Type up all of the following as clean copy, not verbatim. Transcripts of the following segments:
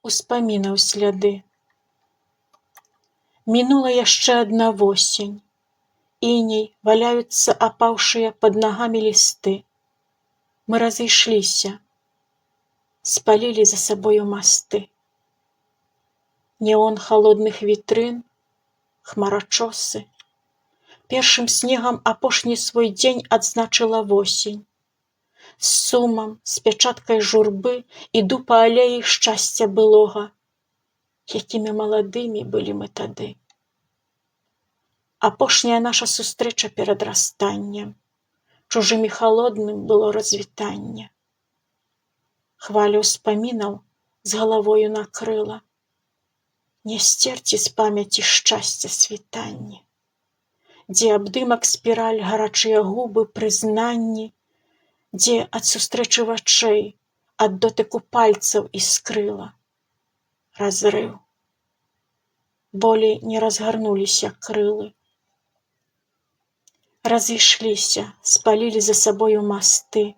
Успамінаў сляды. Мінула яшчэ адна восень. Іней, валяюцца апаўшыя пад нагамі лісты. Мы разышліся, спалілі за сабою масты. Неон халодных вітрын, хмарачосы. Першым снегам апошні свой дзень адзначыла восень. З сумам, з пячаткай журбы іду па алеі шчасця былога. Якімі маладымі былі мы тады. Апошняя наша сустрэча перад расстаннем. Чужым і халодным было развітанне. Хваля ўспамінаў з галавою накрыла. Не сцерці з памяці шчасця світанне. Дзе абдымак спіраль, гарачыя губы, прызнанні, дзе ад сустрэчы вачэй, ад дотыку пальцаў іскрыла. Разрыў. Болей не разгарнуліся крылы. Разышліся, спалілі за сабою масты.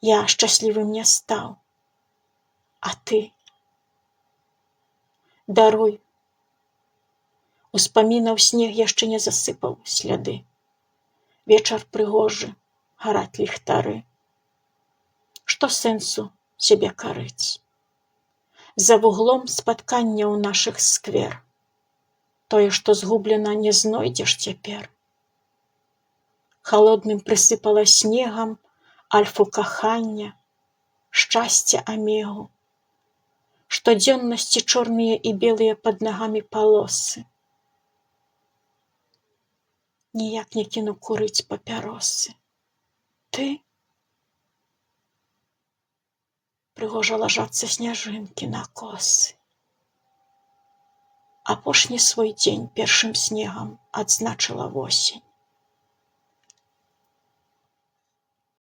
Я шчаслівым не стаў, а ты? Даруй. Успамінаў снег яшчэ не засыпаў сляды. Вечар прыгожы, гараць ліхтары. Што сэнсу сябе карыць? За вуглом спатканняў нашых сквер. Тое, што згублена, не знойдзеш цяпер. Халодным прысыпала снегам альфу кахання, шчасця амегу. Штодзённасці чорныя і белыя пад нагамі палосы. Ніяк не кіну курыць папяросы. Ты? Прыгожа лажацца сняжынкі на косы. Апошні свой дзень першым снегам адзначыла восень.